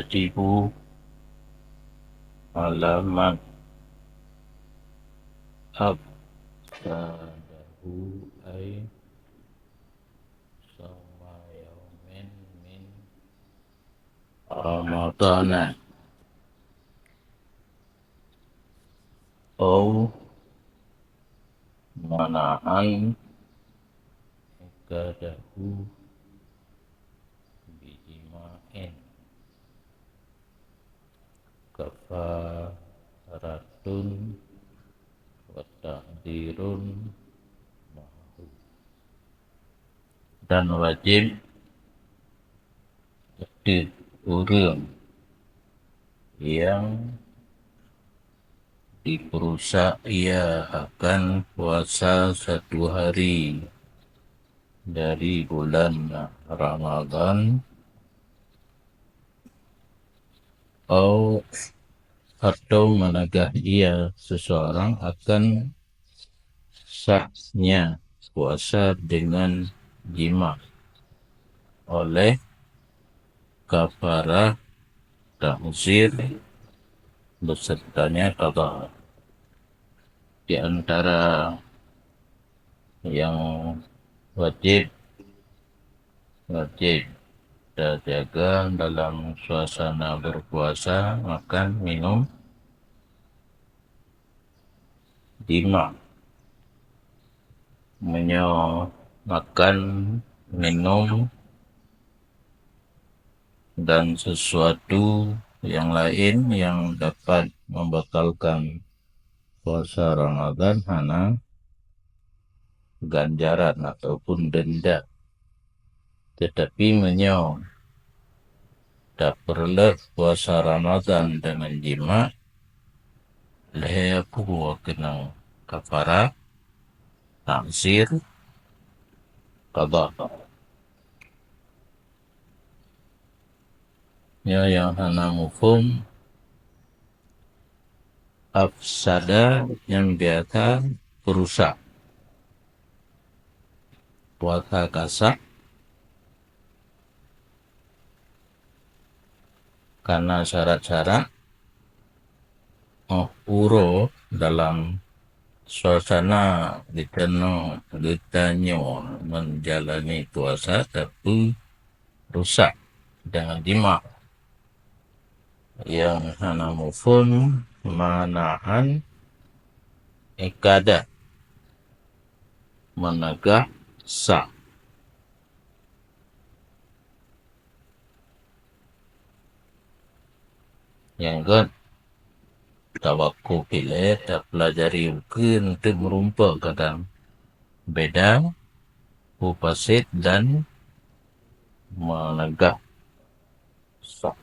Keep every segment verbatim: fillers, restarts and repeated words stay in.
Tibu alamat afsadahu ay sama yaumin min Ramadana au mana'an ikadahu bijima'in kafaratun wa ta'zirun ma'hu. Dan wajib ateueh ureuëng nyang dipeurusak ia akan puasa satu hari dari bulan Ramadhan, au atau meunagah ia seseorang akan sahnya puasa dengan jima oleh kafarah ta'zir besertanya qadha. Di antara yang wajib, wajib tajaga dalam suasana berpuasa, makan, minum, jima. Meunyoe makan, minum, dan sesuatu yang lain yang dapat membatalkan puasa Ramadan, hana ganjaran ataupun denda. Tetapi meunyoe tapeureuleueh puasa Ramadan deungon jima, lhée peue keunong kafarah, ta'zir, qadha. Nyoe nyang hana muphom, afsada nyang biasa peurusak. Puasa ka sah kana syarat-syarat, óh uroe dalam suasana geutanyoe, geutanyoe menjalani puasa tapeurusak dengan jima nyang hana muphom, mana'an ikada, meunagah sah. Nyang gét, tawakuf ilée tapeulajari ukeue untuk meureumpok kadang beda mufasid dan meunagah sah.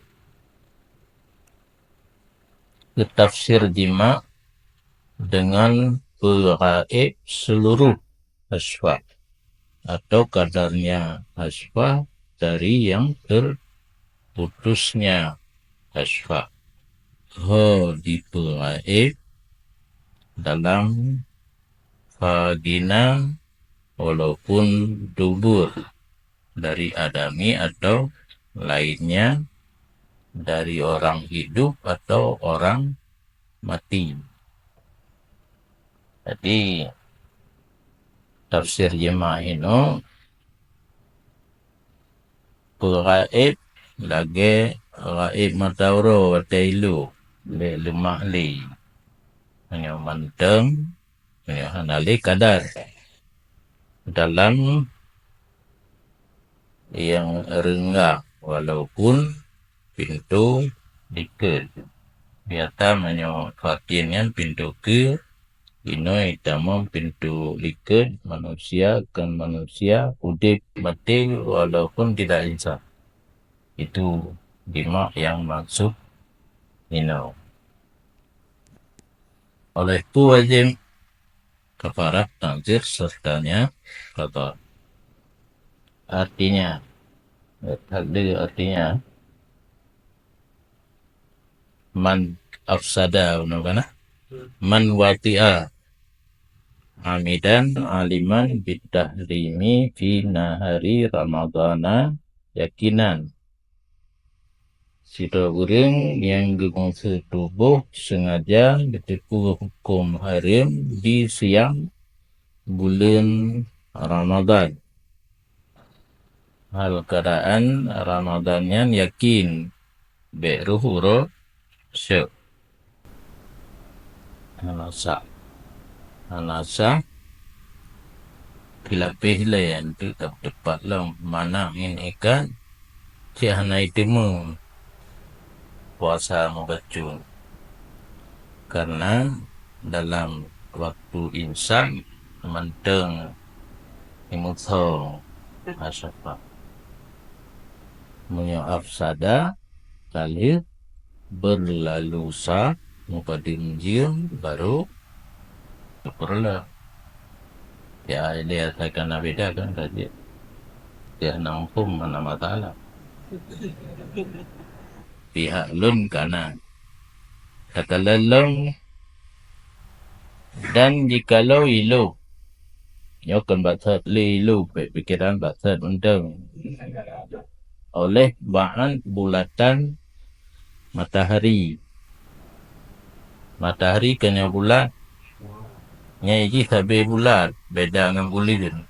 Geutafsir jima dengan peugaéb seluruh asfah atau kadarnya asfah dari yang terputusnya asfah. Ho dipeugaéb dalam vagina walaupun dubur dari adami atau lainnya, dari orang hidup atau orang mati. Jadi, tafsir jima inoe, peugaéb lagée gaéb mata uroe watée ilôk lé leumah lé. Meunyoe mantong, meunyoe hana lé kadar. Dalam nyang reunggah walaupun pintoe likot. Biasa meunyoe fatin nyan pintoe keue, inoe tamong pintoe likot, manusia kon manusia, udeb maté walaupun tidak insan. Itu jima nyang maksud inoe. Oleh peue wajéb kafarah ta'zir sertanya qadha. Artinya, artinya, man afsada, bunoe kana? Man wati'a amidan aliman bitahrimi fi nahari ramadana yakinan. Sidroe ureuëng nyang geumeuseue tuboh seungaja geuteupeue huköm hareuem di siang buleuen Ramadhan. Hal keuadaan Ramadhan nyan yakin, bék rhoh uroe syeuk. Hana sah. Hana sah. Teulapéh lé anteuk teupat lom, mana ngon ikat, cit hana jiteumé puasa meubacut. Karena dalam waktu imsak mantong imeuthong asapa. Meunyoe afsada, ka lheueh beurlalu sa, meupadum jeuem barô teupeureuloh. Ya, dia asalkan na beda kan, ka jeuet. Dia na huköm, mana masalah. Pihak lôn ka na. Takalon lom, dan jikalau ilôh, nyoe kon bak thot lé ilôh, bék pikeran bak thot mantong. Oleh baan bulatan matahari. Matahari ka nyoe bulat. Nyan jih sabe bulat, beda ngon buleuen.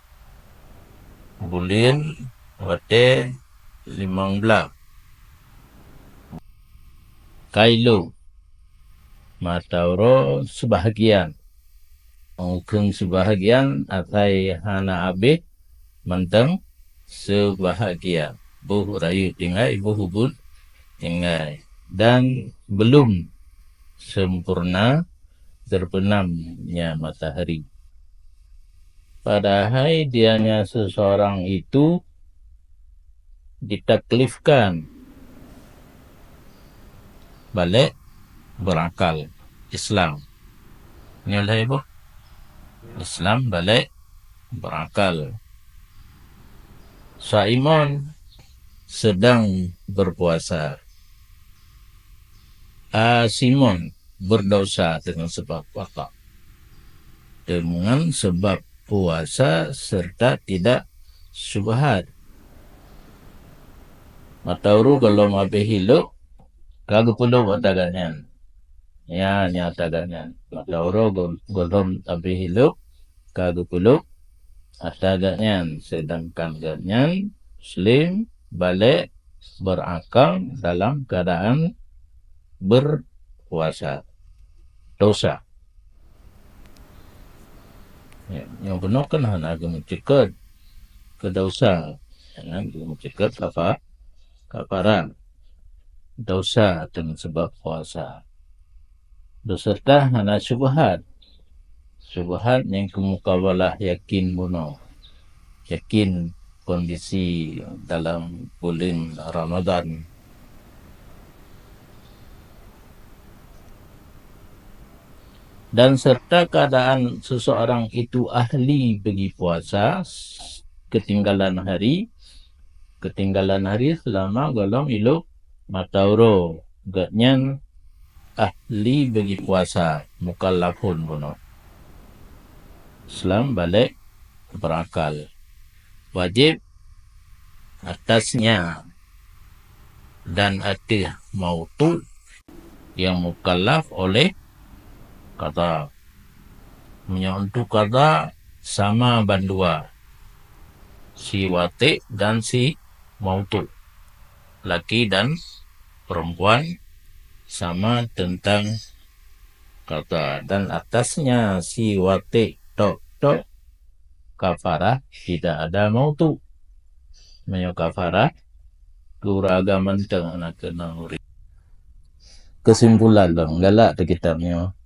Buleuen watée limong blaih. Ka ilôh mata uroe seubahgian. Mungken seubahgian asai hana habéh mantong, seubahgian boh rayeuk tinggai, boh ubit tinggai, dan belum sempurna terbenamnya matahari. Padahai dianya seseorang itu ditaklifkan balek berakal, Islam. Nyoe lhée boh, Islam balek berakal. Saimon sedang berpuasa. Asimon berdosa dengan sebab puasa. Dengan sebab puasa serta tidak syubhat. Mata uroe gohlom habéh ilôh, ka geupeulôh ata gobnyan. Ya, nyata gobnyan. Mata uroe go-, gohlom habéh ilôh, ka geupeulôh ata gobnyan. Sedangkan gobnyan muslim, balek, berakal dalam keadaan berpuasa. Dosa. Ya, nyang bunoe kan hana geumeuceukeut keu dosa, hana geumeuceukeut kafa-, kafarat. Dosa teuma sebab puasa. Beserta hana syubhat. Syubhat nyang keu mukabalah yakin bunoe. Yakin kondisi dalam buleuen Ramadhan. Dan serta keadaan seseorang itu ahli bagi puasa, ketinggalan hari, ketinggalan hari selama gohlom ilôh mata uroe, gobnyan ahli bagi puasa, mukallafun bunoe. Islam balek berakal. Wajib atasnya dan ateueh mautu nyang mukallaf oleh qadha. Meunyoe untuk qadha sama bandua, si waték dan si mautu, laki dan perempuan sama tentang qadha, dan atasnya si waték tok-tok kafarah tidak ada mautu. Meunyoe kafarah, gura agam mantong hana keunong ureuëng. Keusimpulan lom, galak teuh kitab nyoe.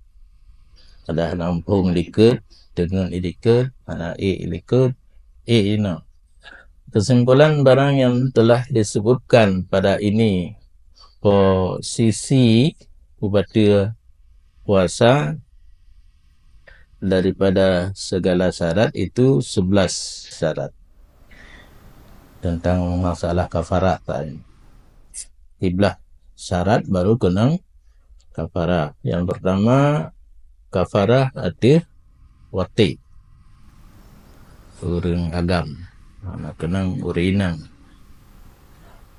Ada hana muphom likot, deungon likot, hana ék likot, ék inoe. Kesimpulan barang yang telah disebutkan pada ini, posisi ubateue puasa daripada segala syarat itu sebelas syarat. Tentang masalah kafarat tadi. Siblaih syarat baru keunong kafarah. Yang pertama, kafarah ateueh waték ureuëng agam, hana keunong ureuëng inong.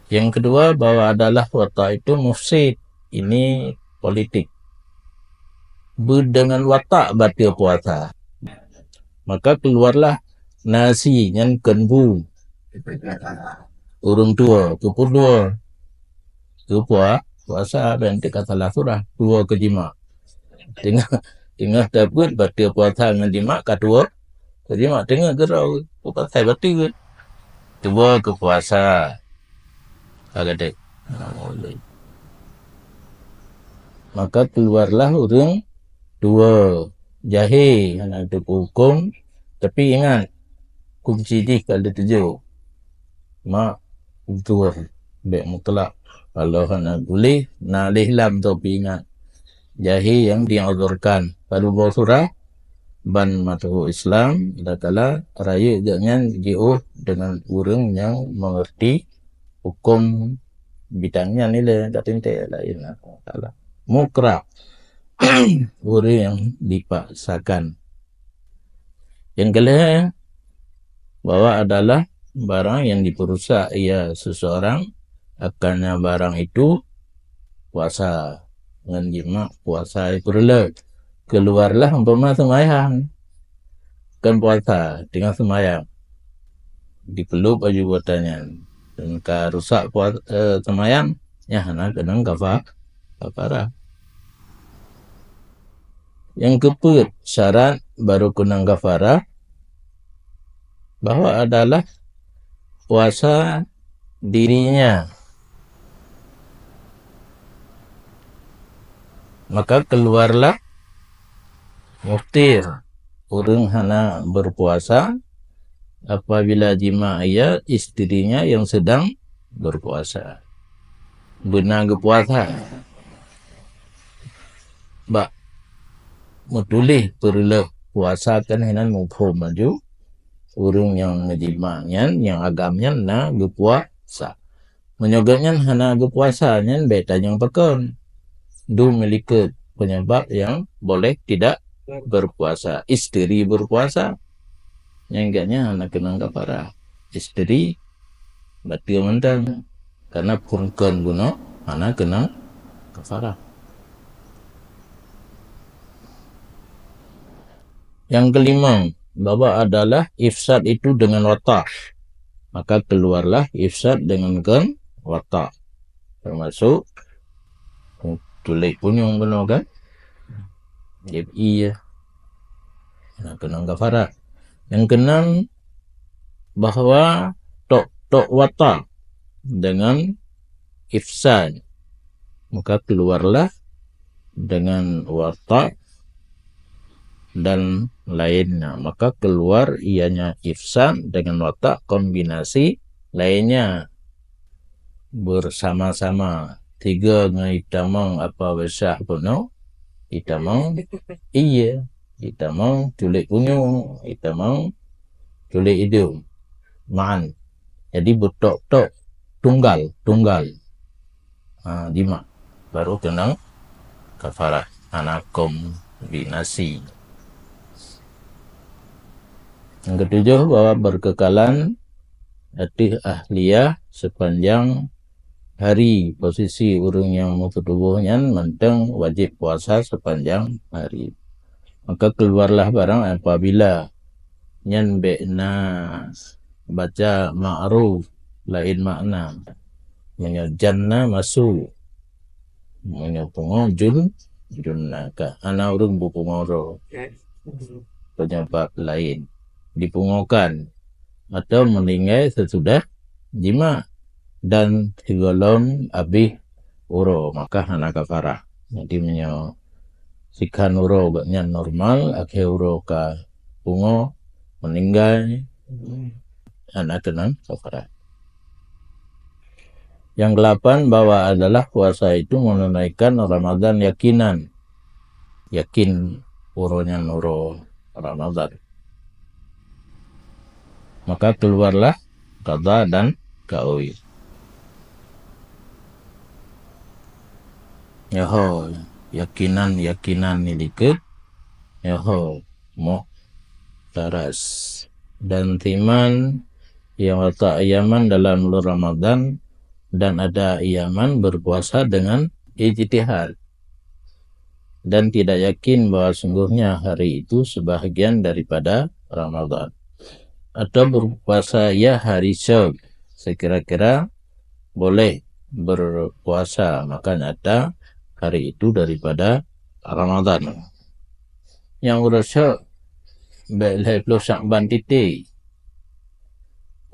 Yang kedua, bahwa adalah watak itu mufsid. Ini politik. Beudeungon watak bateue puasa. Maka keluarlah nasi nyan kon bu. Ureuëng tuwoe, keupeue tuwoe? Keu pua-, puasa, ban teuka salah surah, tuwoe keu jimak. Teungoh, teungoh tapeuet bateue puasa ngon jimak ka tuwoe keu jimak, teungoh keudroe, peue pasai bateue. Tuwoe keu puasa. Ka gata. Maka keluarlah ureuëng tuwoe, jahé, hana teupeu hukôm, tapi ingat, kunci jih ka lheueh teujok. Mak, tuwoe, bék mutlak. Kalau hana tuléh, na lheueh lam tu pih ingat. Jahé nyang diuzurkan. Padub boh surah, ban meutuwah Islam, adakala rayeuk geuhnyan jiôh deungon ureuëng nyang meungeurti hukôm bidang nyan ilée, ka teuntée laén Allah Taala. Mukrah, ureuëng nyang dipaksakan. Nyang keulhée, bahwa adalah barang yang diperusak ia seseorang, akannya barang itu puasa ngon jimak puasa peureulée. Keluarlah umpama seumayang. Kon puasa, teungoh seumayang. Dipeulop aju buatan nyan. Dan ka rusak puasa, eh, seumayang, nyan hana keunong kafa-, kafarah. Nyang keupeuet syarat baru keunong kafarah, bahwa adalah puasa dirinya. Maka keluarlah muftir, ureuëng hana berpuasa apabila jimak ia istrinya yang sedang berpuasa. Beuna geupuasa. Bak meutuléh peureulée puasa kan hinan muphom aju, ureuëng nyang meujimak nyan, nyang agam nyan na geupuasa. Meunyoe gobnyan hana geupuasa, nyan bék tanyong pakon. Dum meulikot penyebab yang boleh tidak berpuasa. Isteri berpuasa. Nyang gobnyan hana keunong kafarah. Isteri bateue mantong. Karena phon kon bunoe hana keunong kafarah. Yang kelima, bahwa adalah ifsad itu dengan watak. Maka keluarlah ifsad dengan kon watak. Termasuk tuléh punyueng bunoe kan? Jadi iya. Nah, keunong kafarah. Yang keenam, bahwa tok-tok watak dengan ifsad. Maka keluarlah dengan watak dan lainnya. Maka keluar ianya ifsad dengan watak kombinasi lainnya bersama-sama. Tiga ngon itamong apa besah bunoe, itamong iya, itamong tuléh punyueng, itamong tuléh idong. Ma'an. Jadi beutok-tok tunggal, tunggal. Ha, jimak. Baru keunong kafarah. Hana kombinasi. Yang ketujuh, bahwa berkekalan ateueh ahliyah sepanjang hari. Posisi ureuëng nyang meupeutuboh nyan mantong wajéb puasa sepanjang hari. Maka keluarlah barang apabila nyan bék na baca ma'ruf laén makna. Meunyoe janna masuk. Meunyoe pungo jun, junna ka. Hana ureuëng beupungo droe. Penyebab laén. Dipungokan atau meninggai sesudah jimak dan sigohlom abéh uroe, maka hana kafarah. Jadi meunyoe sikhan uroe gobnyan normal, akhé uroe ka pungo, meninggai, hana keunong kafarah. Yang kelapan, bahwa adalah puasa itu menunaikan Ramadan yakinan. Yakin uroe nyan uroe Ramadan. Maka keluarlah qadha dan qawi. Nyoe ho, yakinan-yakinan ni likot. Nyoe ho, muhtaras. Dan siman nyang watak ayaman dalam bulan Ramadan Dan ada iaman berpuasa dengan ijtihad dan tidak yakin bahwa sungguhnya hari itu sebahagian daripada Ramadan, atau berpuasa ya hari Syawal, sekira-kira boleh berpuasa maka nyata hari itu daripada Ramadan. Nyang uroe Syawal bèk lhèe ploh Syakban titi.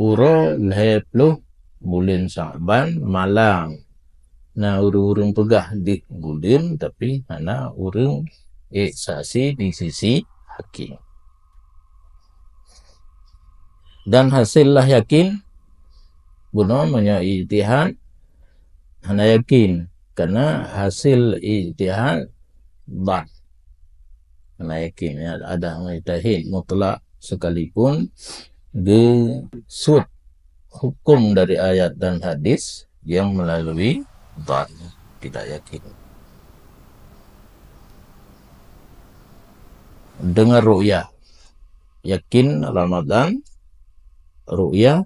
Uroe lhèe ploh buleuen Syakban malam. Na ureueng-ureueng peugah deuh buleuen, tapi hana ureueng ék saksi di sisi hakim. Dan hasé lah yakin, bunoe meunyoe ijtihad hana yakin, karena hasé ijtihad dhan. Hana yakin, ya, ada mujtahid mutlak sekalipun geusut hukum dari ayat dan hadis yang melalui dhan, tidak yakin. Dengan ru'yah, yakin Ramadan, ru'yah,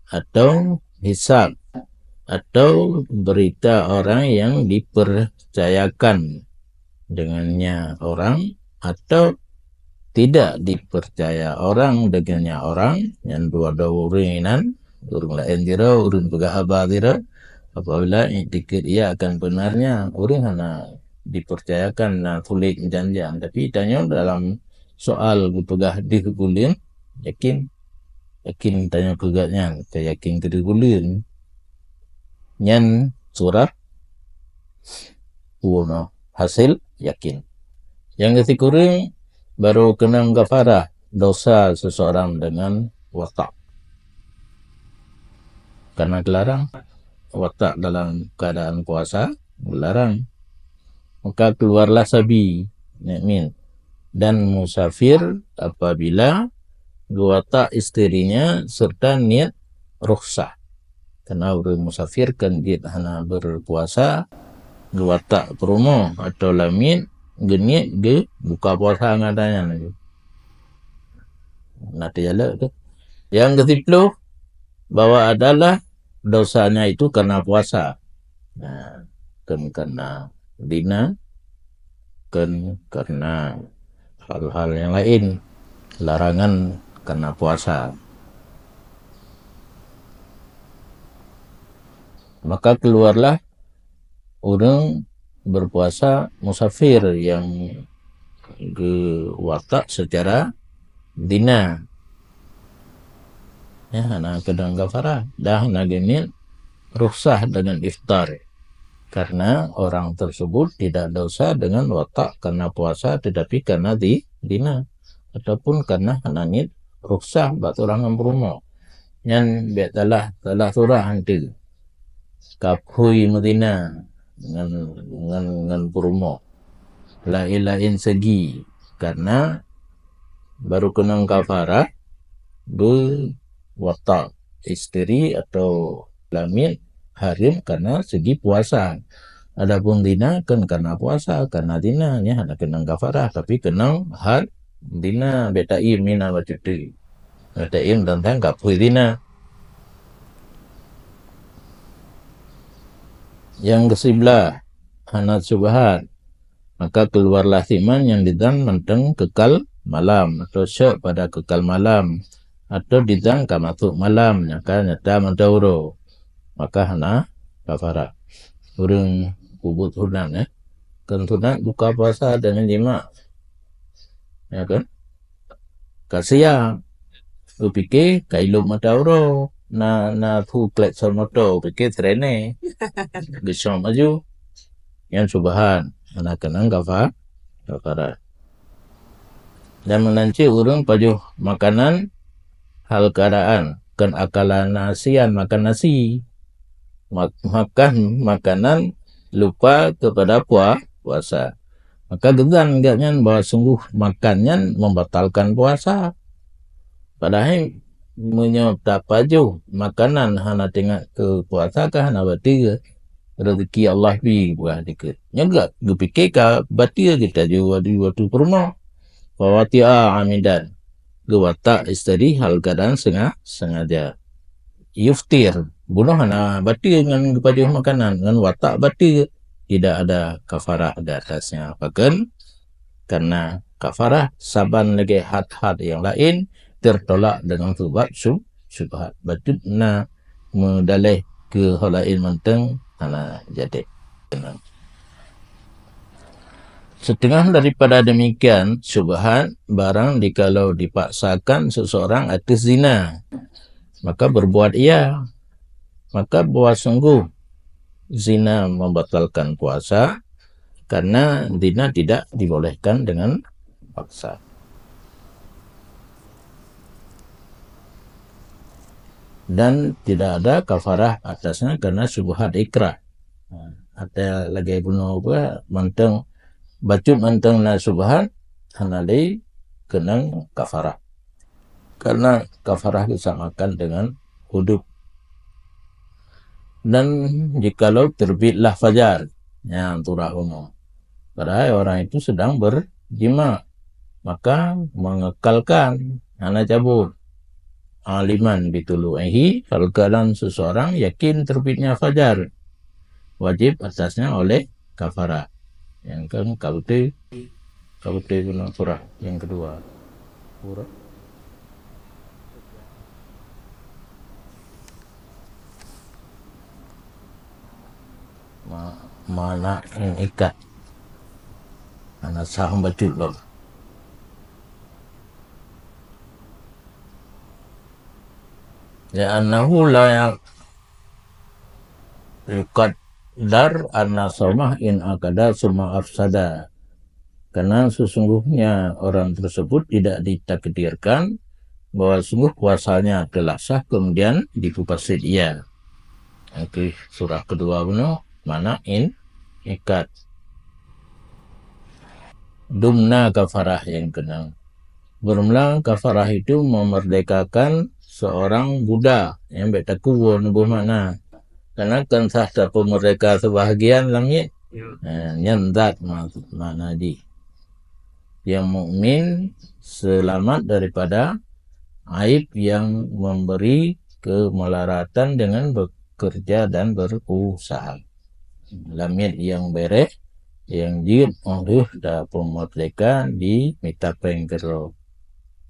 atau hisab, atau berita orang yang dipercayakan dengannya orang, atau tidak dipercaya orang dengannya orang, nyan dua-dua ureueng inan, ureueng laén sidroe, ureueng peugah haba sidroe, apabila iktikad ia akan benarnya, ureueng hana dipercayakan na tuléh janjian. Tapi tanyoe dalam soal geupeugah deuh buleuen, yakin, yakin tanyoe keu gobnyan, teuyakin keu deuh buleuen. Nyan surat bunoe hasé yakin. Nyang geusikureueng baru keunong kafarah dosa seseorang dengan watak. Karena geularang, watak dalam keadaan puasa geularang. Maka keluarlah sabi, nyan, dan musafir apabila geuwatak isterinya serta niet rukhsah. Karena ureueng musafir kan jeuet hana berpuasa, geuwatak peurumoh atau lamiet, geuniet geubuka puasa ngon ata nyan laju. Na teujalak tu. Nyang geusiplôh, bahwa adalah dosanya itu karena puasa. Nah, kan karena zina, kan karena hal-hal yang lain, larangan karena puasa. Maka keluarlah ureueng berpuasa musafir yang geuwatak secara zina. Ya, hana keunong kafarah. Dah hana geuniet rukhsah dengan iftar. Karena orang tersebut tidak dosa dengan watak karena puasa tetapi karena zi-, zina. Ataupun karena hana niet rukhsah bak ureueng nyang peurumoh. Nyan bèk salah, salah surah hantu. Ka phui meuzina ngon, ngon, ngon peurumoh. Laén-laén segi, karena baru keunong kafarah beuwatak isteri atau lamiet hareuem karena segi puasa. Adapun zina kan karena puasa, karena zina nyan hana keunong kafarah, tapi keunong had zina, bèk taiem mina bacut teuk. Bèk taiem teuntang ka phui zina. Nyang keusiblah, hana syubhat, maka keluarlah siman nyang dizan mantong keukal malam, atau syok pada keukal malam, atau dizan ka masôk malam, nyang ka nyata mantong uroe, maka hana kafarah. Ureueng peubuet sunat, eh, kan sunat buka puasa deungon jimak, ya kan? Ka siang, geupike ka ilop mata uroe, na, na su klakson moto, pike sirene, geusom laju. Nyan syubhat, hana keunong kafa-, kafarah. Dan meunan cit ureueng pajoh makanan hal keadaan, kan akala nasiyan, makan nasi. Mak-, makan makanan lupa kepada pua-, puasa. Maka geuzan gobnyan bahwa sungguh makan nyan membatalkan puasa. Padahai meunyoe tapajoh makanan hana teuingat keu puasa ka hana bateue, rezeki Allah pi buah dikeue. Nyoe gak geupike ka bateue geuh tajoh watèe, watèe peurumoh. Fawati'a amidan, geuwatak isteri hal keadaan senga-, sengaja. Yuftir, Bunoh hana bateue ngon geupajoh makanan, ngon watak bateue, tidak ada kafarah di atasnya. Pakon? Karena kafarah saban lagée had-had nyang laén tertolak dengan sebab syub-, syubhat. Bacut na meudaleh keu hal laén mantong hana jadi. Setengah daripada demikian, syubhat barang jikalau dipaksakan seseorang ateueh zina, maka berbuat ia, maka bahwa sungguh zina membatalkan puasa, karena zina tidak dibolehkan dengan paksa. Dan tidak ada kafarah atasnya karena syubhat ikrah. Ha, ateueh lagée bunoe peue mantong, bacut mantong na syubhat, hana lé keunong kafarah. Karena kafarah disamakan dengan hudud. Dan jikalau terbitlah fajar, nyan surah bunoe, padahal orang itu sedang berjima, maka mengekalkan, hana cabut. Aliman bitulu'ihi, kalau keadaan seseorang yakin terbitnya fajar, wajib atasnya oleh kafarah. Nyang kan ka beutôi, ka beutôi guna surah nyang keudua. Surah ma-, mana ikat. Ana sah bacut lom. Li'annahu la ya-, yuqaddar anna shaumah in aqada summa afsada. Karena sesungguhnya orang tersebut tidak ditakdirkan bahwa sungguh puasanya telah sah kemudian dipufasid ia. Oke, surah keudua bunoe, mana in ikat. Dumna kafarah nyang keunong. Bermula kafarah itu memerdekakan seorang budak, nyang bék takue neuboh makna. Karena kan sah tapeumeurdeka sebahagian lam miet. Ha, nyan zat ma-, makna jih. Yang mukmin selamat daripada aib yang memberi kemelaratan dengan bekerja dan berusaha. Lam miet nyang béréh, nyang jeuet óh lheueh tapeumeurdeka dimita péng keudroe.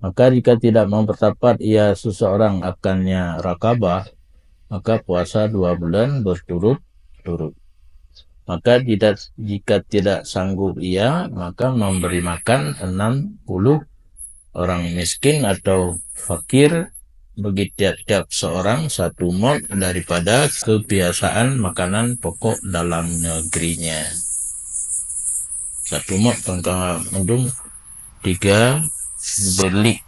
Maka jika tidak mempersapat ia seseorang akannya rakabah, maka puasa dua bulan berturut-turut. Maka tidak, jika tidak sanggup ia, maka memberi makan enam puluh orang miskin atau fakir bagi tiap-tiap seorang satu mot daripada kebiasaan makanan pokok dalam negerinya. Satu mot tangka mudum tiga belik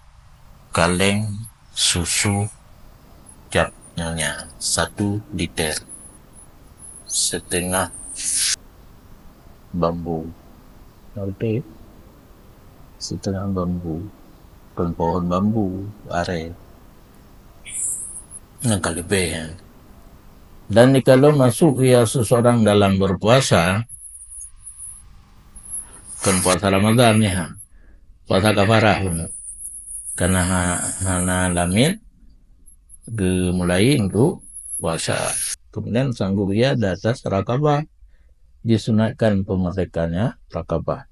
kaleng susu cap nyonya, satu liter, setengah bambu. Ngerti? Setengah bambu. Kon pohon bambu, aré. Nyang ka leubeh, ya. Dan jikalau masuk ia seseorang dalam berpuasa, kon puasa Ramadan ni, ha. Puasa kafarah. Karena ha-, hana lam miet, geumulai untuk puasa. Kemudian sanggup ia di atas rakabah, disunatkan peumerdekanya rakabah.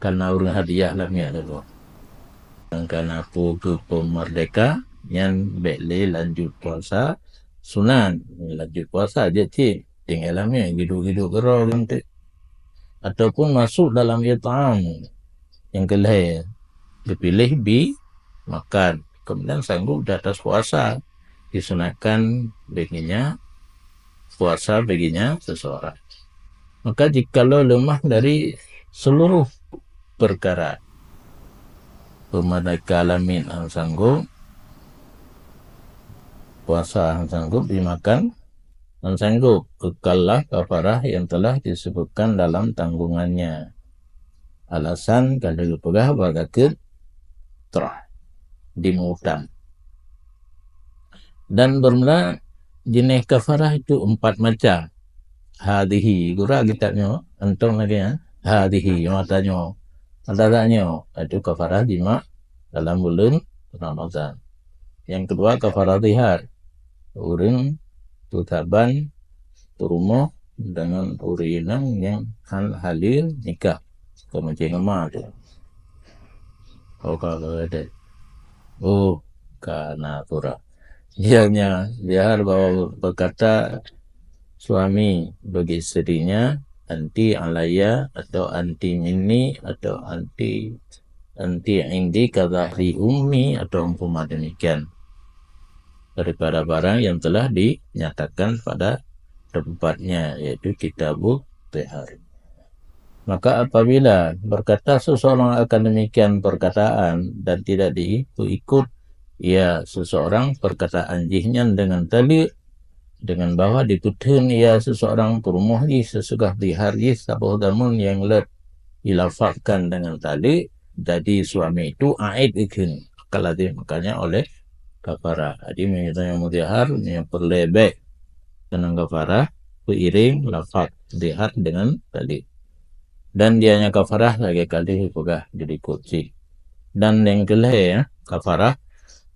Karena ureuëng hadiah lam miet lalu. Dan karena peue keu peumerdeka, nyan bék lé lanjut puasa sunat. Lanjut puasa jeuet cit, tinggai lam miet, giduek-giduek keudroe geuntée. Ataupun masuk dalam it'am nyang keu lhée, geupiléh bi makan, kemudian sanggup di atas puasa, disunatkan baginya puasa baginya seseorang. Maka jikalau lemah dari seluruh perkara, peumerdeka lam miet hana sanggup, puasa hana sanggup, dimakan hana sanggup, kekallah kafarah yang telah disebutkan dalam tanggungannya. Alasan ka lheueh geupeugah bak gakeue trah, dimeuutang. Dan bermula jeuneh kafarah itu empat macam. Hadhihi, gura kitab nyoe, entong lagée nyan. Hadhihi, mata nyoe. Mata nyoe, itu kafarah jimak dalam buleuen Ramadhan. Yang kedua, kafarah zihar. Ureuëng peusaban peurumoh deungon ureueng inong nyang hana halal nikah. Keumeunteung ma tu. Oh, kalau ada. Oh, kana pura. Ianya, bihar bahwa berkata suami bagi isterinya, "Anti alayya," atau "Anti minni," atau "Anti, anti indi ka zahri ummi," atau umpama demikian. Daripada barang yang telah dinyatakan pada tempatnya, yaitu kitabul zihar. Maka apabila berkata seseorang akan demikian perkataan dan tidak diikut ia seseorang perkataan jih nyan dengan taleuek, dengan bahwa dipeutheun ia seseorang peurumoh jih seusugah zihar jih saboh zameun nyang lheueh jilafazkan dengan taleuek, jadi suami itu aid ikheun, maka lazim makanya oleh kafarah. Jadi, meunyoe tanyoe meuzihar, meunyoe peureulée bèk keunong kafarah, peuiréng lafaz zihar deungon taleuek. Dan dianya kafarah lagèe ka lheueh peugah di likot cit. Dan nyang keu lhèe, ya, kafarah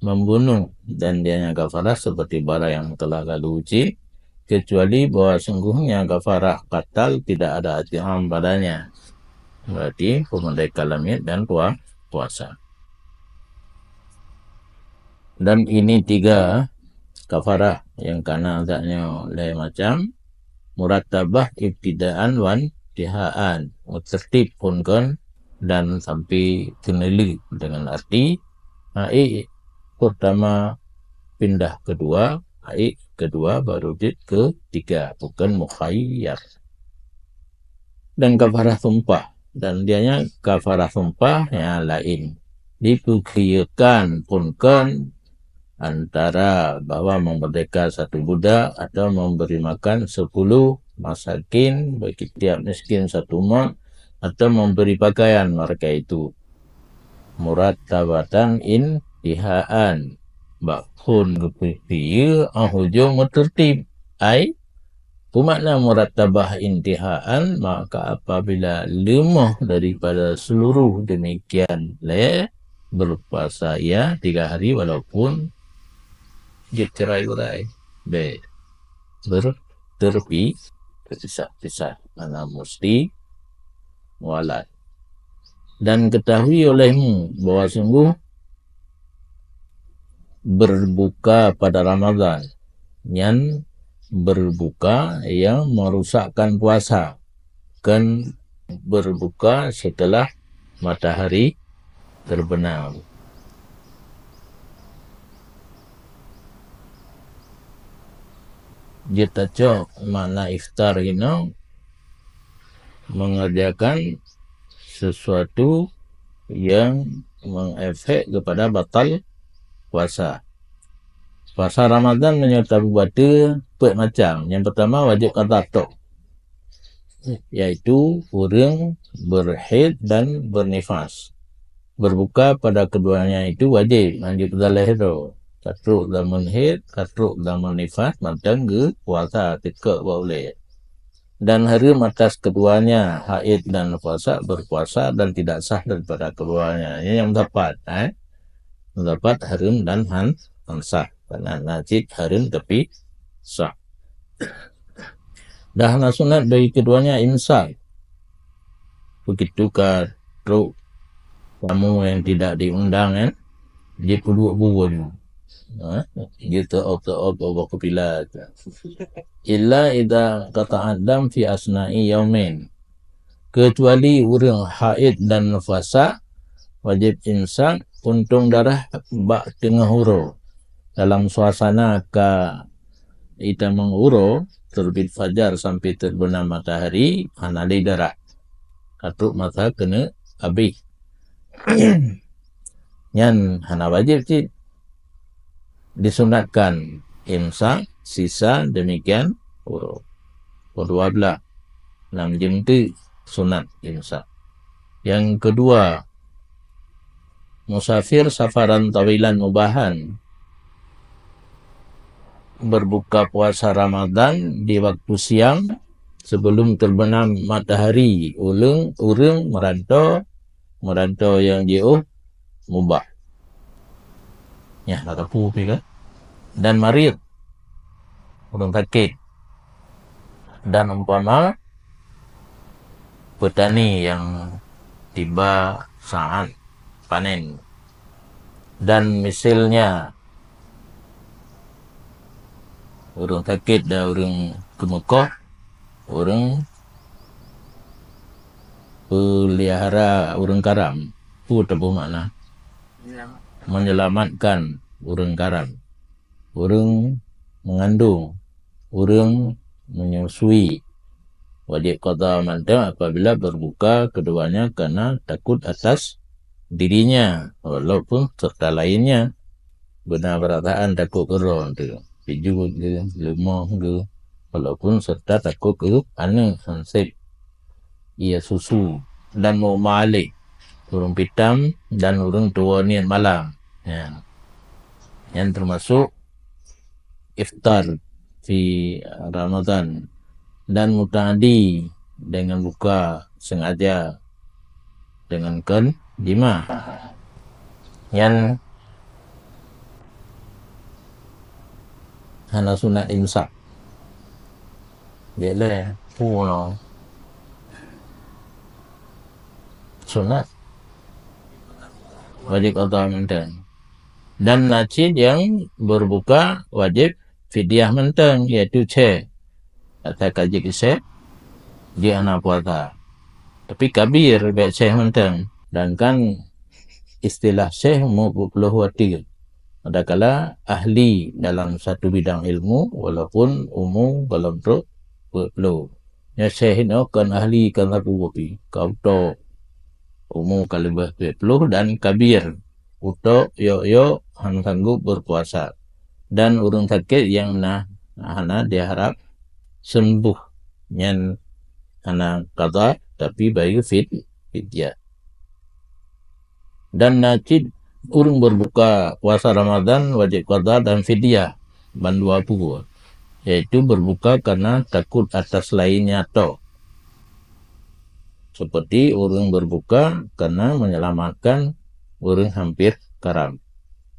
membunuh, dan dianya kafarah seperti barang yang telah lalu cit, kecuali bahwa sungguhnya kafarah qatal tidak ada it'am padanya. Berarti peumerdeka lamiet dan pua-, puasa. Dan ini tiga kafarah nyang kana zatnyoe lhèe macam, murattabah ibtidaan wan tihaan, meuteurtib phôn kon dan sampai keuneulheueh, dengan arti haid pertama pindah kedua, haid kedua baru jeuet ketiga, bukan mukhayyar. Dan kafarah sumpah, dan dianya kafarah sumpah nyang laén, dipeukhiyeurkan phôn kon antara bahwa memerdeka satu budak atau memberi makan sepuluh masakin bagi tiap miskin satu mot atau memberi pakaian mereka itu. Murattabatan intihaan, bak phôn geupeupiye óh ujong meuteurtib. Ai, peue makna murattabah intihaan? Maka apabila leumoh daripada seluruh demikian lé, berpuasa ia tiga hari walaupun jeuet cerai-berai. Bèk. Ber-, terpi-, terpisah-pisah. Mana mesti mualat. Dan ketahui olehmu bahwa sungguh berbuka pada Ramadan nyan berbuka yang merusakkan puasa, kon berbuka setelah matahari terbenam. Jeuet tacok makna iftar inoe, mengerjakan sesuatu yang mengefek kepada batal puasa. Puasa Ramadan meunyoe tabubateue peuet macam. Nyang pertama wajéb qadha tok, yaitu ureuëng berhaid dan bernifas. Berbuka pada keduanya itu wajéb, manjub daleh tu. Ka trok zaman haid, ka trok zaman nifas, mantong geupuasa teuka bak ulée. Dan hareuem atas keduanya, haid dan puasa, berpuasa dan tidak sah daripada keduanya. Ini yang pendapat, eh. Pendapat hareuem dan han, han sah. Karena najis hareuem tapi sah. Dah na sunat bagi keduanya imsak. Begitu ka trok tamu yang tidak diundang, kan? Dia peuduek buah. Ha? Dia teuop-teuop Allah kepila. Illa idza qata'ad dam fi asna'i yaumin. Kecuali ureuëng haid dan nufasa, wajib imsak untông darah bak teungoh uroe. Dalam suasana ka itamong uroe, terbit fajar sampai terbenam matahari, hana lé darah. Ka trok masa keuneuk habéh. Nyan hana wajéb cit. Disunatkan imsak, sisa demikian uroe. Pukul dua belas, lam jeuem teuk sunat imsak. Yang kedua, musafir safaran tawilan mubahan, berbuka puasa Ramadan di waktu siang sebelum terbenam matahari, uleng ureuëng merantau, merantau yang jiôh mubah. Nyah, na tapu pi kan? Dan marid. ureuëng sakét, dan umpama peutani nyang tiba saát panen, dan misalnya ureuëng sakét dan ureuëng keumeukoh, ureuëng peulihara ureuëng karam. Peue teupeu makna? Menyelamatkan ureuëng karam, ureuëng mengandung, ureuëng menyusui. Wajéb qadha mantong apabila berbuka keduanya karena takut atas dirinya walaupun serta lainnya. Beuna peurasaan takot keu droe teuh, pijuet geuh, leumoh geuh, walaupun serta takot keu aneuëk hanseb ia susu, dan meu-umu aléh, ureuëng pitam, dan ureuëng tuwoe niet malam. Ya. Nyan teumasok iftar fi Ramadan dan muta'addi dengan buka sengaja dengan kon jima. Nyan hana sunat imsak. Jeuet lé, punoe. Sunat. Wajéb qadha mantong. Dan na cit nyang berbuka wajéb fidyah mantong, yaitu seh. Asai ka jeuet seh, jeuet hana puasa. Tapi kabir bék seh mantong. Dan kan istilah seh mu peuet ploh watée. Adakala ahli dalam satu bidang ilmu, walaupun umu golom trok peuet ploh. Nyoe seh inoe kon ahli kon sapeue pih, ka utok umu ka leubeh peuet ploh dan kabir. Utok yok-yok hana sanggup berpuasa, dan ureuëng sakét nyang na hana diharap sembuh, nyan hana qadha, tapi bayeue fit-, fidyah. Dan na cit ureuëng berbuka puasa Ramadan wajéb qadha dan fidyah bandua peue, yaitu berbuka karena takut atas lainnya tok. Seperti ureuëng berbuka karena menyelamatkan ureuëng hampir karam,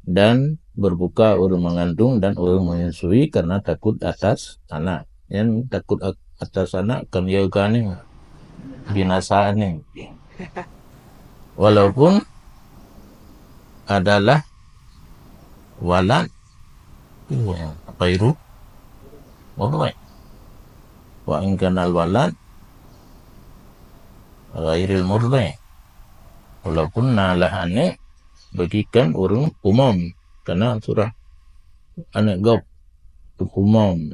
dan berbuka ureuëng mengandung dan ureuëng menyusui karena takut atas anak. Yang takut a-, atas anak kan ya kan ni binasa ni. Walaupun adalah walad, apa itu? Murdi. Wa in kanal walad ghairil murdi. Walaupun na lah aneuëk bagi kan ureuëng umum, karena surah aneuëk gob umum.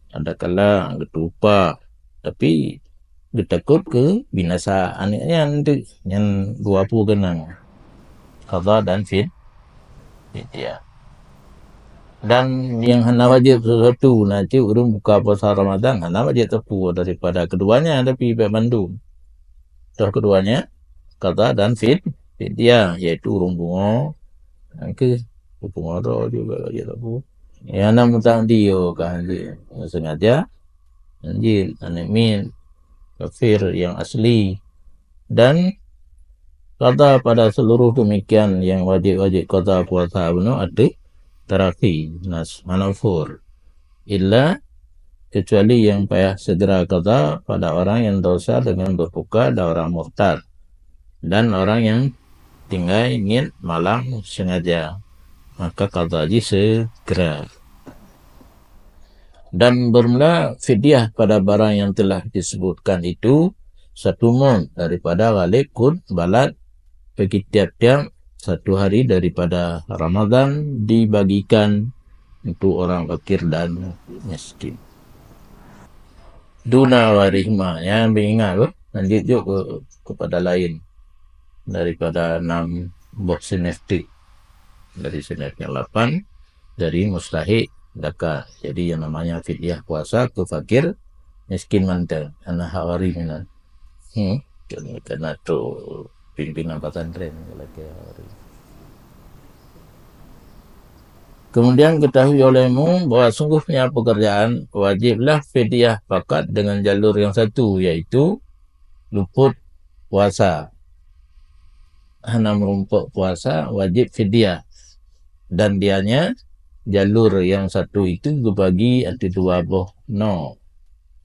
Adakala geutupa, tapi geutakot keu binasa aneuëk nyan teuh, nyan dua peue keunong, qadha dan fid-, fidyah. Dan nyang hana wajéb sesuatu na cit ureuëng buka puasa Ramadan hana wajéb teupeu daripada keduanya, tapi bék mandum. Toh keduanya qadha dan fid-, fidyah, yaitu ureuëng pungo, nyang keu pungo droe juga wajéb teupeu. Nyang na mutang dio ka hanjeuet sengaja, hanjeuet aneuëk miet, kafir yang asli, dan qadha pada seluruh demikian yang wajéb-wajéb qadha puasa bunoe ateueh tarafi nas manafur, illa kecuali yang payah segera qadha pada orang yang dosa dengan berbuka dan orang murtad dan orang yang tinggai niet malam sengaja, maka qadha jih segera. Dan bermula fidyah pada barang yang telah disebutkan itu satu mud daripada ghalib kut balad bagi tiap-tiap satu hari daripada Ramadan dibagikan untuk orang fakir dan miskin. Duna ghairihima, ya, beuingat, lanjut jok ke, kepada lain daripada enam boh sinif tu. Dari sinif yang lapan, dari mustahik zakat. Jadi yang namanya fidyah puasa ke fakir miskin mantong, anak hawari minan. Hmm, kena, kena tu pimpinan pesantren lagi hawari. Kemudian ketahui olehmu bahwa sungguhnya pekerjaan wajiblah fidyah fakat dengan jalur yang satu, yaitu luput puasa. Hana meurumpok puasa, wajib fidyah. Dan dianya jalur nyang satu itu geubagi ateueh dua boh no.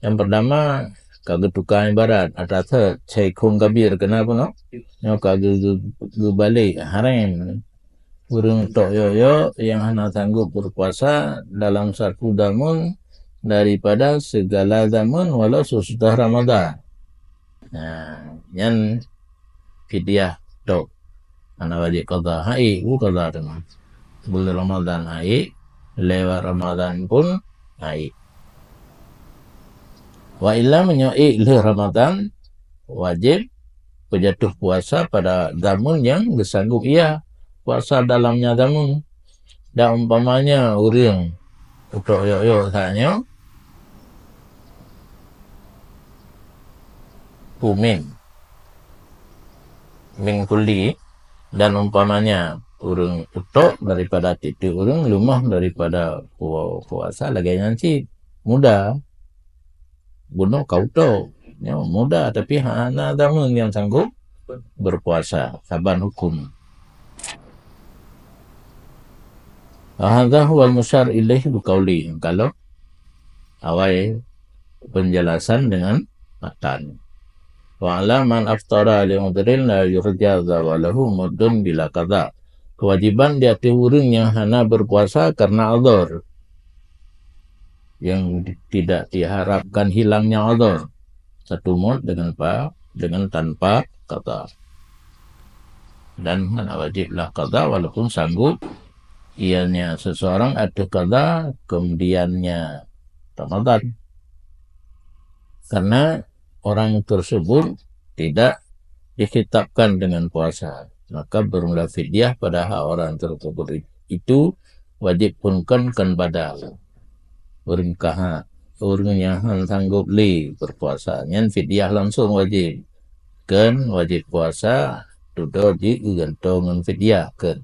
Nyang peurtama ka geutuka ibarat, atra thot, syaikhun kabir, keunan peunoh. Nyoe ka geu-, geu-, geubalek, harém. Ureuëng tok yok-yok nyang hana sanggup berpuasa dalam satu zaman daripada segala zaman walau sesudah Ramadan. Nah, nyan fidyah tok. Hana wajéb qadha, haék, bu qadha teuma. Buleuen Ramadan haék, lewat Ramadan pun haék. Wa illa, meunyoe ék lheueh Ramadan, wajéb peujatuh puasa pada zaman nyang geusanggup ia puasa dalam nyan zaman. Dan umpamanya ureuëng utok yok-yok saat nyoe, pumin, min kulli, dan umpamanya ureuëng utok daripada tieb-tieb ureuëng, leumah daripada pu-, puasa lagée nyan cit, muda. Bunoe ka utok, nyoe muda, tapi hana zaman nyang sanggup berpuasa saban huköm. Wa hadza huwal musyar ilaih biqauli, kalau awai penjelasan dengan matan. Wa ala man aftara li udhrin la yurja zawalahu muddun bila qadha. Kewajiban di ateueh ureuëng nyang hana berpuasa karena uzur, yang di-, tidak diharapkan hilangnya uzur, satu mud dengan pa-, dengan tanpa qadha. Dan hana wajiblah qadha walaupun sanggup ianya seseorang ateueh qadha kemudiannya Ramadan. Karena orang tersebut tidak dikhitabkan dengan puasa, maka bermula fidyah pada hak orang tersebut itu wajib phon kon, kon badal. Ureuëng kaha, ureuëng nyang han sanggup lé berpuasa, nyan fidyah langsung wajib. Kon wajib puasa, tutoe jih geugantoe ngon fidyah, kon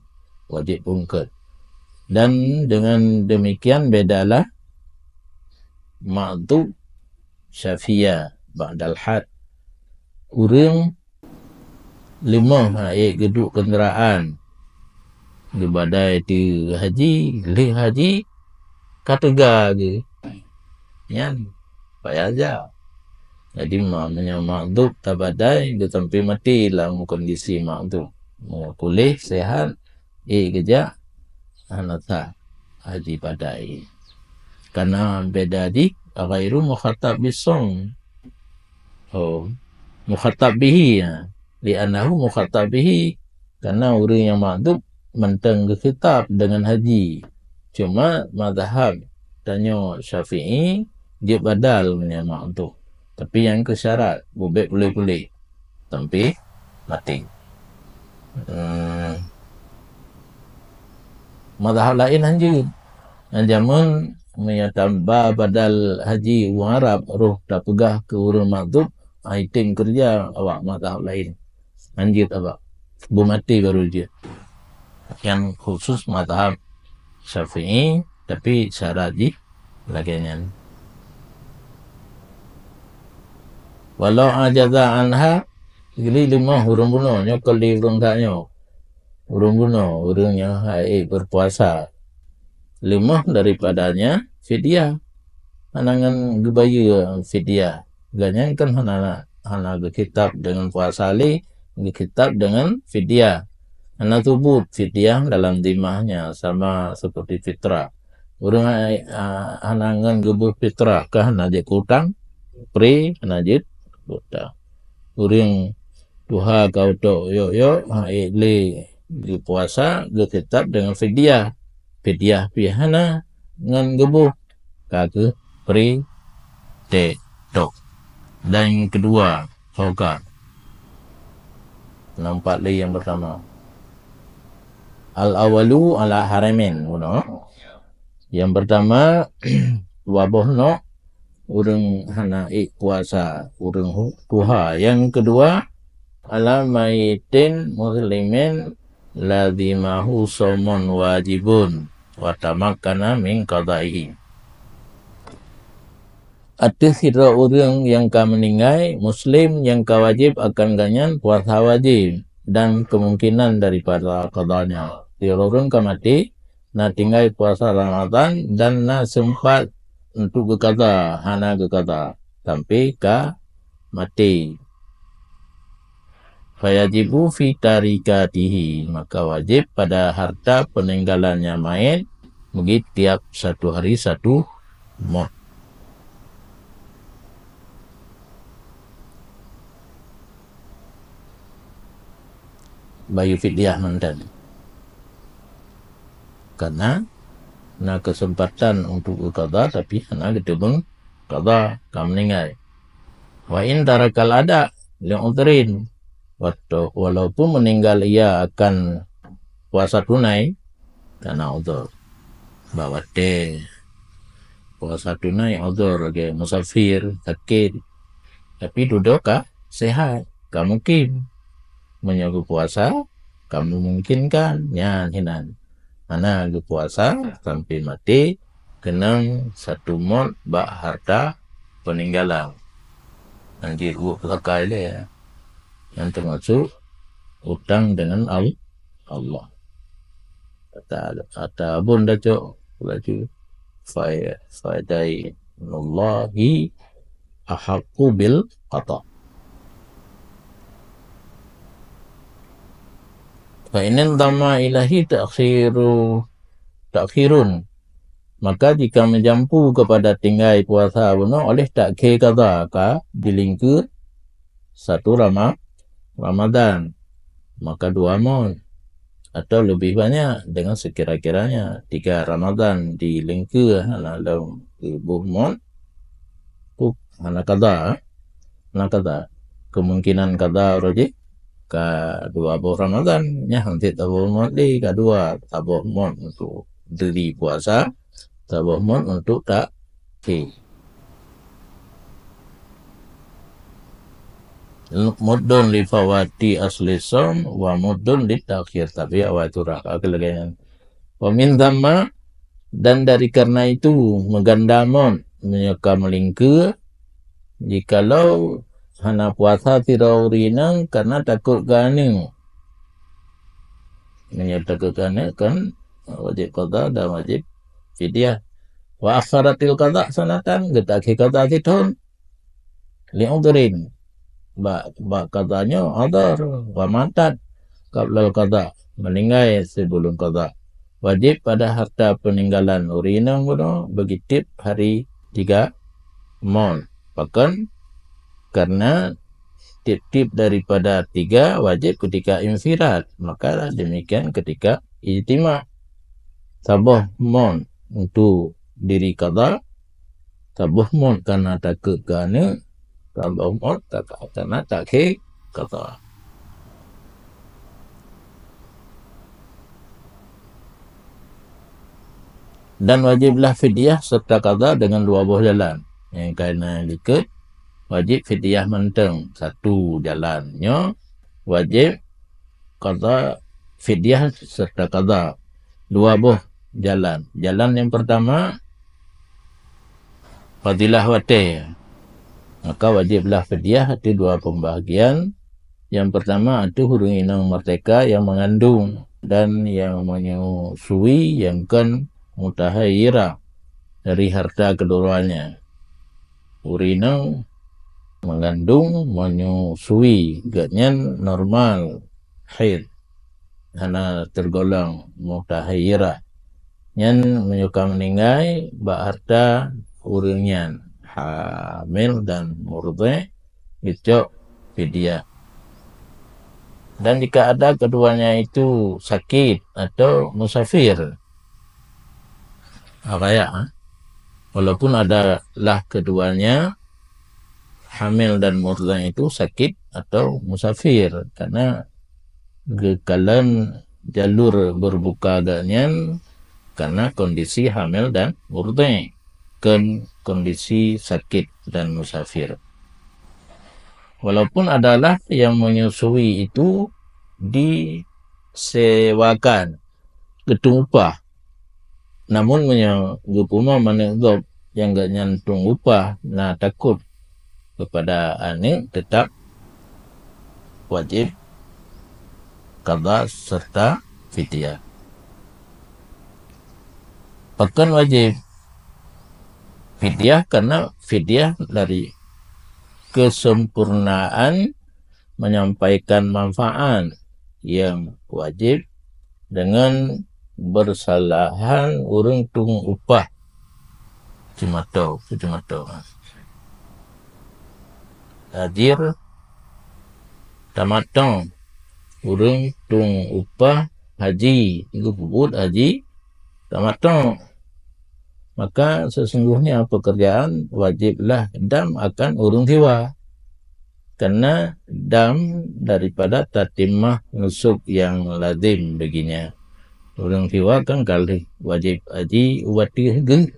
wajib phon kon. Dan dengan demikian bedalah ma'dhub syafiya ba'dal had. Ureuëng leumah, ha, ék geuduek keundaraan, geubadai teu haji, lheueh haji ka teuga geuh. Nyan payah jak. Jadi, ma-, meunyoe ma'dhub tabadai, geutampi maté lam kondisi ma'dhub. Meunyoe puléh, sehat, ék geujak, hana sah haji badai. Karena beda jih, ghairu mukhatab bisong. Oh, mukhatab bihi, ya. Li'annahu mukhatab bihi. Karena ureuëng nyang ma'dhub mantong geukhitab dengan haji. Cuma mazhab tanyoe Syafi'i jeuet badal meunyoe ma'dhub. Tapi nyang keu syarat, bubet puléh-puléh. Sampai maté. Hmm. Mazhab laén han jeuet. Nyan jameun meunyoe taba badal haji u Arab, roh tapeugah keu ureuëng ma'dhub, ai tem keureuja awak mazhab laén. Han jeuet awak. Beumaté barô jeuet. Nyan khusus mazhab Syafi'i, tapi syarat jih lagée nyan. Walau ajaza anha, geuli leumah ureuëng bunoe, nyoe kon lé ureuëng that nyoe. Ureuëng bunoe, ureuëng nyang hai berpuasa, leumah daripadanya fidyah. Hana ngon geubayeue fidyah. Gobnyan kan hana, hana geukhitab dengan puasa lé, geukhitab dengan fidyah. Hana subut fidyah dalam zimahnya sama seperti fitrah. Ureuëng hai, a, hana ngon geubeuet fitrah ka hana jeuet keu utang, pri hana jeuet keu utang. Ureuëng tuha ka utok yok-yok, ha, ék lé geupuasa, geukhitab dengan fidyah. Fidyah pih hana ngon geubeuet, ka keuh pri tée tok. Dan nyang keudua, ho ka. Nampak lé nyang pertama. Al-awalu ala haramin, bunoe. Nyang pertama, dua boh nok, ureuëng hana ék puasa, ureuëng hu-, tuha. Nyang keudua, ala maitin muslimin lazimahu saumun wajibun wa tamakkana min qadaihi. Ateueh sidroe ureuëng nyang ka meuninggai, muslim nyang ka wajéb akan gobnyan puasa wajéb dan keumungkinan daripada qadanya. Sidroe ureuëng ka maté, na tinggai puasa Ramadan dan na seumpat untuk geuqadha, hana geuqadha sampai ka maté. Fayajibu fi tarikatihi, maka wajib pada harta peuninggalan nyang manyét bagi tiap satu hari satu mot. Bayeue fidyah mantong. Karena na keuseumpatan untuk geuqadha, tapi hana geuteumeung qadha, ka meuninggai. Wa in tarakal ada li udhrin, watto-, walaupun meninggal ia akan puasa tunai, karena udhur. Bak watée puasa tunai udhur lagée musafir, sakét, tapi dudoe ka sehat, ka mukim. Meunyoe geupuasa ka memungkinkan, nyan hinan. Hana geupuasa sampai maté, keunong satu mot bak harta peuninggalan. Nyan jeuet geupeusaka ilée, nyan teumasok utang deungon Al-, Allah. Ata, ata abon dacok laju, fa, fadainullahi ahaqqu bil qada. Fa in dhamma ilahi ta'khiru, ta'khirun. Maka jika meujampu kepada tinggai puasa bunoe oleh ta'khir qada, ka dilingkeue satu Rama-, Ramadan, maka dua mot atau lebih banyak dengan sekira-kiranya tiga Ramadan dilingkeue lam tuboh mot, hana qada, hana qada. Kemungkinan qada uroe jih ka dua boh Ramadan, nyan hanti taboh mot lé, ka dua taboh mot untuk deuli puasa, taboh mot untuk ta'khir. Muddun li fawati asli shaum wa muddun li ta'khir, tapi awai turah ka lagée nyan. Wa min thamma, dan dari karena itu, meuganda mot meunyoe ka meulingkeue, jikalau hana puasa sidroe ureuëng inong karena takot keu aneuk. Meunyoe takot keu aneuk kan wajéb qada dan wajéb fidyah. Wa akharatil qada sanatan, geuta'khir qada sithon. Li udhrin. Bak, bak qada nyoe udhur, wa matat qablal qada, meuninggai sibuleuen qada. Wajéb pada harta peuninggalan ureuëng inong bunoe bagi tieb hari tiga mot. Pakon? Karena tieb-tieb daripada tiga wajéb ketika infirad, maka demikian ketika ijtima. Saboh mot untuk diri qada, saboh mot karena takot keu aneuk, saboh mot tak-, karena ta'khir qada. Dan wajiblah fidyah serta qada dengan dua boh jalan. Nyang ka na likot, wajib fidyah mantong. Satu jalan nyoe wajib qada, fidyah serta qada. Dua boh jalan. Jalan nyang pertama, fadilah watée. Maka wajiblah fidyah ateueh dua pembahagian. Nyang pertama ateueh ureuëng inong merdeka nyang mengandung dan nyang menyusui nyang kon mutahayyirah dari harta keduanya. Ureuëng inong mengandung menyusui, gobnyan normal haid, hana tergolong mutahayyirah. Nyan meunyoe ka meuninggai bak harta ureuëng nyan, hamil dan murdhi, geucok fidyah. Dan jika ada keduanya itu sakit atau musafir, raya, walaupun adalah keduanya hamil dan murdhi itu sakit atau musafir, karena geukalon jalur berbuka gobnyan karena kondisi hamil dan murdhi, kon kondisi sakit dan musafir. Walaupun adalah yang menyusui itu disewakan, geutung upah, namun meunyoe geupumoe manök gob nyang gobnyan tung upah na takot keupada aneuk, teutap wajéb qada serta fidyah. Pakon wajéb fidyah? Karena fidyah dari kesempurnaan menyampaikan manfaat yang wajib dengan bersalahan ureuëng tueng upah. Cumato, cumato. Hajir tamatong, ureuëng tueng upah haji, geupeubuet haji tamatong. Maka sesungguhnya pekerjaan wajiblah dam akan ureuëng siwa. Karena dam daripada tatimah nusuk yang lazim baginya. Ureuëng siwa kan ka lheueh wajéb haji u ateueh geuh,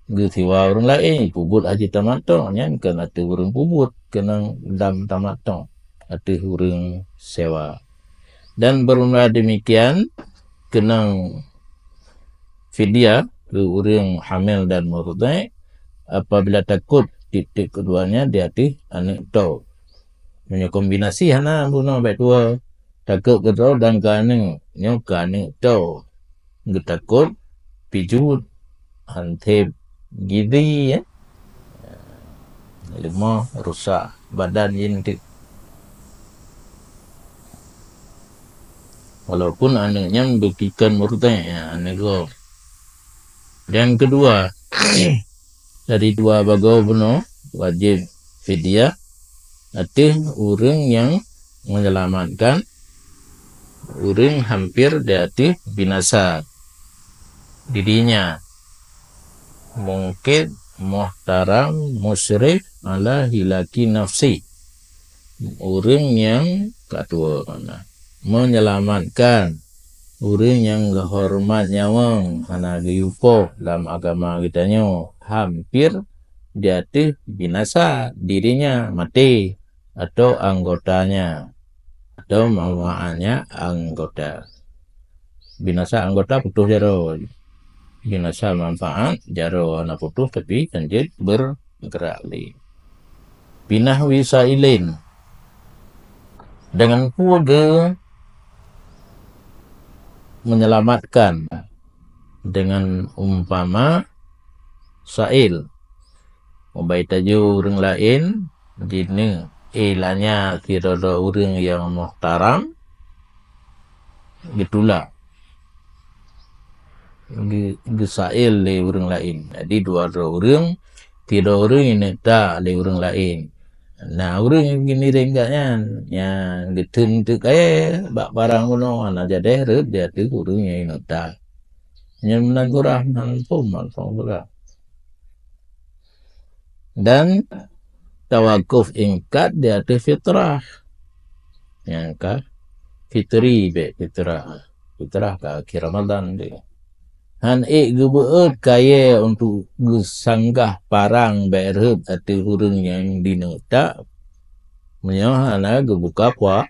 geuh siwa ureuëng laén, peubuet haji tamatong, nyan kan ateueh ureuëng peubuet keunong dam tamatong ateueh ureuëng sewa. Dan bermula demikian, keunong fidyah keu ureuëng hamil dan murdhi apabila takot tieb-tieb keuduanya di ateueh aneuëk toe. Meunyoe kombinasi hana bunoe bék tuwoe, takot keu droe dan keu aneuëk, nyoe keu aneuëk toe, geutakot pijuet, han sép gizi, ya. Leumoh, rusak badan jih teuk. Walaupun aneuëk nyan bukan murdhi, ya, aneuëk gob. Yang kedua, dari dua bagoe bunoe wajéb fidyah ateueh ureuëng nyang menyelamatkan ureuëng hampir di ateueh binasa dirinya, mungkir, muhtaram, musyrif ala hilaki nafsi. Ureuëng nyang ka tuwoe, menyelamatkan ureuëng nyang geuhoreumat nyawöng, hana geuyue poh lam agama geutanyoe, hampir di ateueh binasa dirinya, maté, atau anggotanya, atau manfaatnya anggota. Binasa anggota, putôh jaroe. Binasa manfaat, jaroe hana putôh tapi kan jeuet bergerak lé. Binahwi sailin, dengan peue geu menyelamatkan, dengan umpama sail. Mubai tajok ureuëng laén, jineuk ilanya sidroe-droe ureuëng nyang muhtaram, geutulak, geu-, geusail lé ureuëng laén. Jadi dua droe ureuëng, sidroe ureuëng ineuk tak lé ureuëng laén. Na ureuëng nyang geuniréng gobnyan, nyang geutheun teuk kayée bak parang bunoe, hana jadeh rhot di ateueh ureuëng nyang ineuk tak. Nyan meunan surah, meunan phom, meunan phom surah. Dan tawakuf ingkat di ateueh fitrah. Nyang ka fitri bék fitrah. Fitrah ka akhé Ramadan deh. Han ék geubeuet kayée untuk geusanggah parang bék rhot ateueh ureuëng nyang dineuk tak. Meunyoe hana geubuka pua-,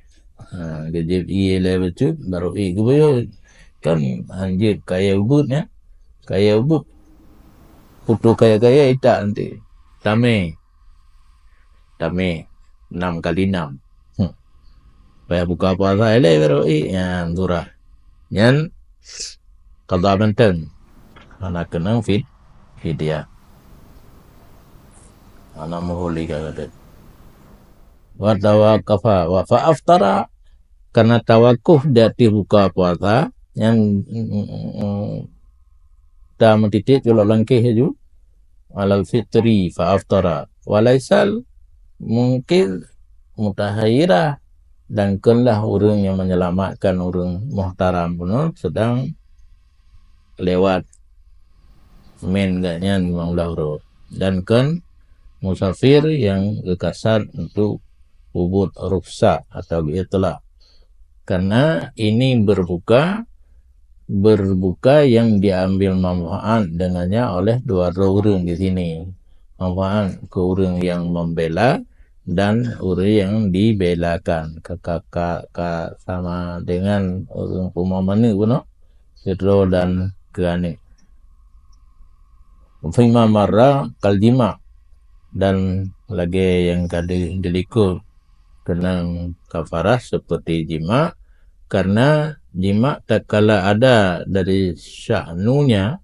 ha, geujép ié lé bacut, barô ék geubeuet. Kan han jeuet kayée ubeut nyan. Kayée ubeut. Putôh kayée-kayée itak nanti. Tamé. Tamé. Enam kali enam. Hmm. Payah buka puasa ilée barô ék. Nyan surah. Nyan qadha mantong. Hana keunong fid-, fidyah. Hana meuhuli ka gata. Wa tawaqafa wa fa aftara, karena tawakuf di ateueh buka puasa, nyan, mm, mm, mm, ta meutitik culok langkéh laju, alal fitri fa aftara, wa laisal mungkir mutahayyira, dan keunlah ureuëng nyang menyelamatkan ureuëng muhtaram bunoe sedang lewat mén gobnyan limong blaih uroe, dan kon musafir nyang geukasad untuk peubuet rukhsah atau geuitlaq. Karena ini berbuka, berbuka yang diambil manfaat dengannya oleh dua droe ureuëng di sini. Manfaat keu ureuëng nyang membela dan ureuëng nyang dibelakan. Ka, ka, ka, ka sama dengan ureuëng peumamane bunoe, sidroe dan keu aneuëk. Fima marra kal jima, dan lagée nyang ka di-, dilikot keunong kafarah seperti jima, karena jima tatkala ada dari sya'nunya,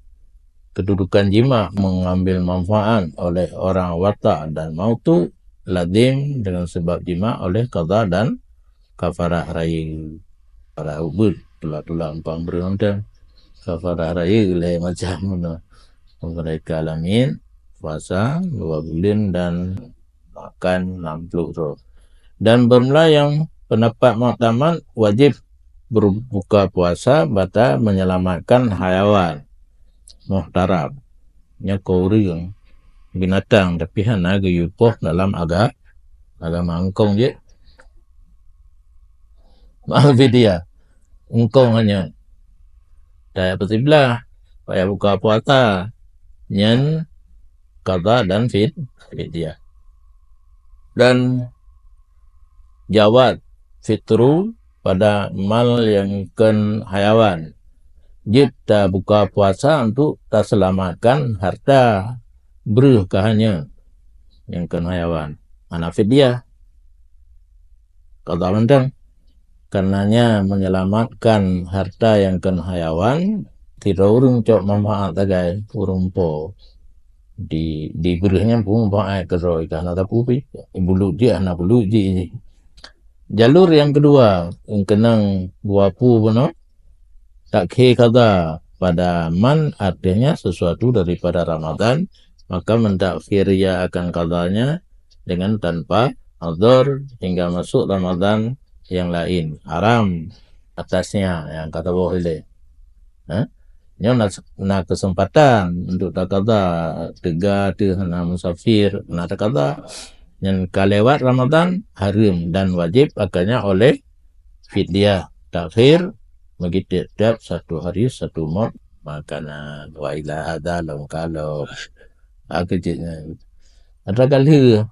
kedudukan jima mengambil manfaat oleh orang wata' dan mautu, lazim dengan sebab jima oleh qada dan kafarah raya. Kafarah ubeut, tulak-tulak umpang breuh mantong. Kafarah raya lhèe macam meunoe. Mereka lamin, puasa dua buleuen dan makan enam puluh droe. Dan bermula nyang pendapat muktamad, wajib berbuka puasa bata menyelamatkan hayawan muhtaram. Nyoe keu ureueng binatang, tapi hana geuyue poh dalam aga-, agama, eungkong jeuet. Maaf, fidyah. Eungkong hanya. Daya beusiblah, payah buka puasa. Nyan qada dan fid-, fidyah. Dan jawaz fitru pada mal nyang kheun hayawan. Jeuet tabuka puasa untuk taseulamatkan harta breuh ka hanya nyang kheun hayawan. Hana fidyah. Qada mantong. Karenanya menyelamatkan harta nyang kheun hayawan, sidroe ureueng cok manfaat sagai ureueng po. Di, di breuh nyan pun manfaat keudroe, ka hana tapeubi. Bulut jih, hana bulut jih. Jalur nyang keudua, keunong dua pue bunoe, takhir qada pada man, artinya sesuatu daripada Ramadan, maka mentakhir ia akan qadanya dengan tanpa uzur hingga masuk Ramadan yang lain. Haram atasnya, nyang ka taboh ilèe. Ha? Nyoe na, na kesempatan untuk takada, teuga teuh hana musafir, na takada. Nyan ka lewat Ramadan, hareuem dan wajib akannya oleh fidyah takhir bagi tiap-tiap satu hari satu mot makanan. Wa ila hadza lom kalau. Ha, keu jeuet nyan. Atra ka lheueh